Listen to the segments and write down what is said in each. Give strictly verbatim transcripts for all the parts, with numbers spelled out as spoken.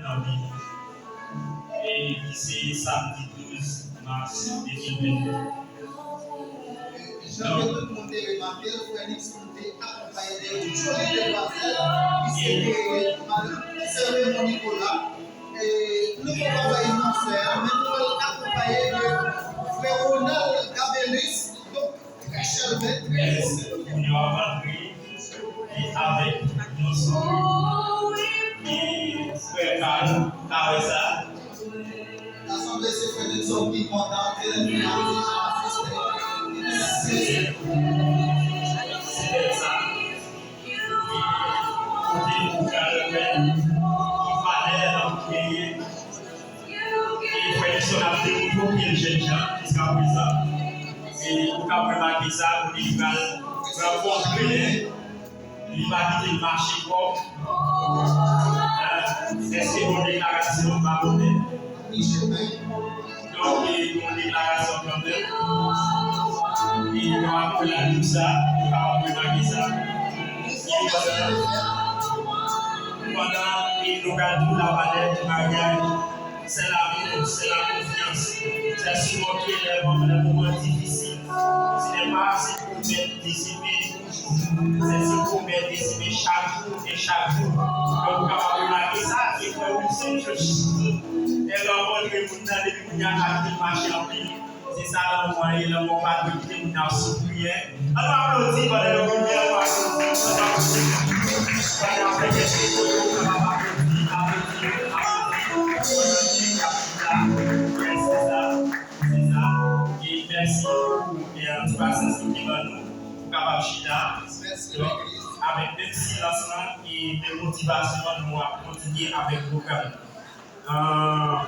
Nan vi. E ki se samdi douz mas de mil venn de. Jan ke tout moun te remake l, frè Nixon te akonpaye de yon joli demwazèl ki se te madanm Sè Raymond Nicolas. E nou poko bay non sè a, men nou pral akonpaye de frè Ronald Gabelus, donk, Rachel Bent. Yes, pou yo ap antre e avèk yon son e frè Carl, ka wè sa. Sa sanble se frè Nelson ki kontan antre nan asiste. Se, se bèl sa. Kote pou ka remèt ki valè l ap genyen. E frè Nixon ap demontre w ke l jènjan jiska prezan. E ou ka remake sa, kote li pral rankontre, li pa kite l mache kò. Èske bon deklarasyon pa bonè? Donk, e, yon deklarasyon kanmenm. E nou ap pran tou sa, nou kapab remake sa. E pandan, pandan, e nou ka di w lavalè di maryaj, c'est l'amour, c'est la confiance, c'est se montrer les mo- les moments difficiles. Ce n'est pas se promettre de s'aimer toujours, c'est se promettre de s'aimer chaque jour et chaque jour. Donk, ou kapab remake sa, e frè Wilson Church te rankontre moun nan depi kounye a, l ap vin mache anpil. Se sa lanmou an ye, lanmou an pa dwe kite moun nan sou priyè. Ann nou aplodi pandan yo priyè, ann nou aplodi, ann nou aplodi. Pandan y ap fè kèk ti foto, nou kapab aplodi, aplodi, aplodi. Pandan ke y ap chita, yes, se sa, se sa. E mèsi pou, e, ti pasyans ou te ban nou pou kapab chita. Donk, avèk menm silans lan e menm motivasyon an, nou ap kontinye avèk pwogram nan. Ah,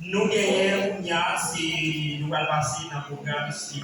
nou genyen kounye a, se nou pral pase nan pwogram, se